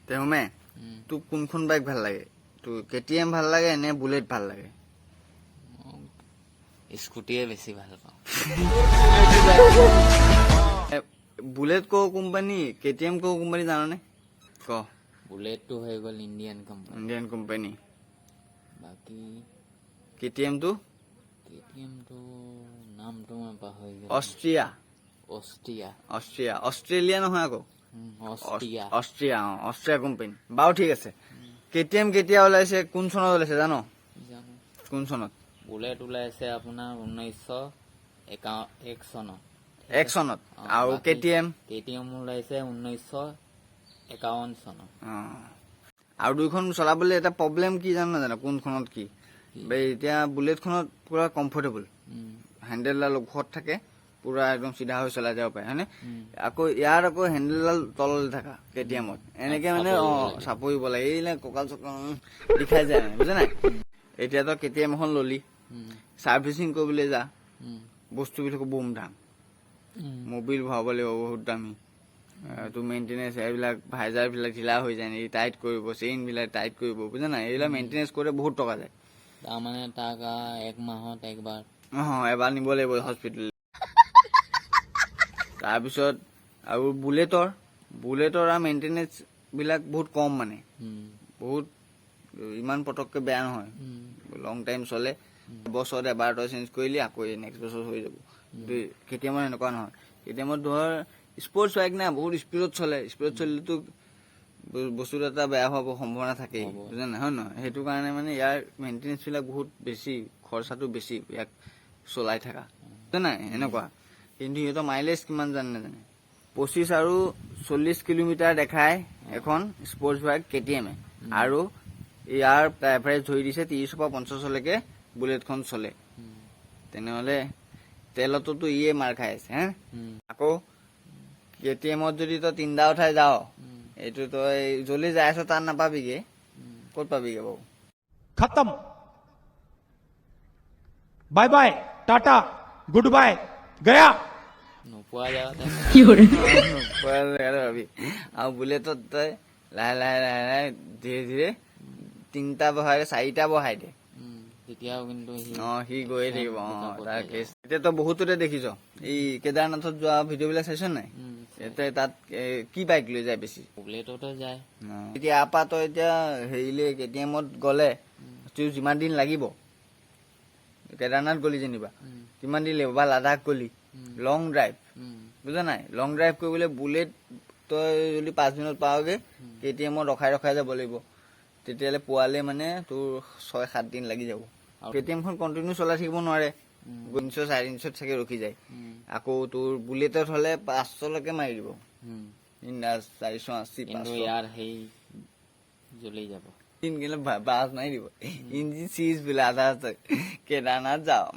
তেহমে, তোক কোনখন বাইক ভাল লাগে? তোৰ কেটিএম ভাল লাগে নে বুলেট ভাল লাগে? স্কুটিয়ে বেছি ভাল পাওঁ। বুলেট ক কোম্পানী, কেটিএম ক কোম্পানী জাননে, ক? বুলেটটো হৈ গ'ল ইণ্ডিয়ান কোম্পানী। Indian company. বাকী কেটিএমটো? কেটিএমটো নামটো মই পাহৰি গ'লো। অষ্ট্ৰিয়া। অষ্ট্ৰিয়া। অষ্ট্ৰিয়া, অষ্ট্ৰেলিয়া নহয় আকৌ। অষ্ট্ৰিয়া। অষ্ট্ৰিয়া, অ, অষ্ট্ৰিয়া কোম্পানী। বাৰু, ঠিক আছে। কেটিএম কেতিয়া ওলাইছে, কোন চনত ওলাইছে জান? জানো। কোন চনত? বুলেট ওলাইছে আপোনাৰ 1901 চনত। 1 চনত। আৰু কেটিএম? কেটিএম ওলাইছে 1951 চনত। অ, আৰু দুইখন চলাবলৈ এটা প্ৰব্লেম কি জান নাজানো? কোনখনত কি? এই এতিয়া বুলেটখনত পুৰা কমফৰ্টেবল, হেণ্ডেলডাল ওখত থাকে, পুৰা একদম চিধা হৈ চলাই যাব পাৰে, হয়নে? আকৌ ইয়াৰ আকৌ হেণ্ডেলডাল তললৈ থকা কেটিএমত, এনেকে মানে চাপৰিব লাগে, এইবিলাক কঁকাল চকাল বিষাই যায় মানে, বুজা নাই? এতিয়া তই কেটিএম এখন ললি, চাৰ্ভিচিং কৰিবলৈ যা, বস্তুবিলাক বম দাম। মবিল ভৰাব লাগিব বহুত দামী, তোৰ মেইনটেনেঞ্চ এইবিলাক ভাইজাৰবিলাক ঢিলা হৈ যায় নেকি টাইট কৰিব, চেইনবিলাক টাইট কৰিব, বুজা নাই? এইবিলাক মেইনটেনেঞ্চ কৰোঁতে বহুত টকা যায়। তাৰমানে তাক এক মাহত একবাৰ অ, এবাৰ নিব লাগিব হস্পিটেল। তাৰপিছত আৰু বুলেটৰ আৰু মেইনটেনেঞ্চ বিলাক বহুত কম মানে, বহুত ইমান পটককে বেয়া নহয়, লং টাইম চলে। বছৰত এবাৰ তই চেঞ্জ কৰিলি, আকৌ নেক্সট বছৰ হৈ যাব। কিন্তু কেটিএমত এনেকুৱা নহয়। কেটিএমত ধৰ স্পৰ্টছ বাইক না, বহুত স্পীডত চলে। স্পীডত চলিলেতো বস্তুটো এটা বেয়া হোৱাৰ সম্ভাৱনা থাকেই, বুজা নাই? হয় নহয়? সেইটো কাৰণে মানে ইয়াৰ মেইনটেনেঞ্চ বিলাক বহুত বেছি, খৰচাটো বেছি ইয়াক চলাই থকা, বুজা নাই? এনেকুৱা। কিন্তু সিহঁতৰ মাইলেজ কিমান জানে নাজানে? 25 আৰু 40 কিলোমিটাৰ দেখায় এখন স্পৰ্টছ বাইক কেটিএমে। আৰু ইয়াৰ এভাৰেজ ধৰি দিছে 30ৰ পৰা 50লৈকে বুলেটখন চলে। তেনেহ'লে তেলতোতো ইয়ে মাৰ খাই আছে হে। আকৌ কেটিএমত যদি তই তিনিটা উঠাই যাৱ, এইটো তই য'লৈ যাই আছ তাত নাপাবিগে। ক'ত পাবিগে বাৰু? खत्म, bye bye, tata, good bye, गया। নোপোৱা জেগাতে। নোপোৱা জেগাতে পাবি। আৰু বুলেটত তই লাহে লাহে লাহে লাহে ধীৰে ধীৰে তিনিটা বহাই দে, চাৰিটা বহাই দে। তেতিয়াও কিন্তু সি অ, সি গৈয়ে থাকিব। অ, পিকআপত তাৰ হৈ কেছ এতিয়া তই বহুততে দেখিছ, এই কেদাৰনাথত যোৱা ভিডিঅ' বিলাক চাইছ নাই? এতিয়া তাত কি বাইক লৈ যায় বেছি? বুলেটতে যায়। এতিয়া ইয়াৰ পৰা তই এতিয়া হেৰিলে কেটিএমত গ'লে তোৰ যিমান দিন লাগিব, কেদাৰনাথ গ'লি যেনিবা কিমান দিন লাগিব, বা লাডাখ গ'লি, লং ড্ৰাইভ, বুজা নাই? লং ড্ৰাইভ কৰিবলৈ বুলেট তই যদি 5 দিনত পাৱগে, কেটিএমত ৰখাই ৰখাই যাব লাগিব। তেতিয়াহ'লে পোৱালে মানে তোৰ 6-7 দিন লাগি যাব। কেটিএমখন কণ্টিনিউ চলাই থাকিব নোৱাৰে, 300 350ত চাগে ৰখি যায়। আকৌ তোৰ বুলেটত হ'লে 500লৈকে মাৰি দিব, ইন্দাজ 480। কিন্তু 500। ইয়াৰ সেই জ্বলি যাব। গেলে বাস মাৰি দিব, ইঞ্জিন চিজ বোলে আধা। কেদাৰনাথ যাওঁ।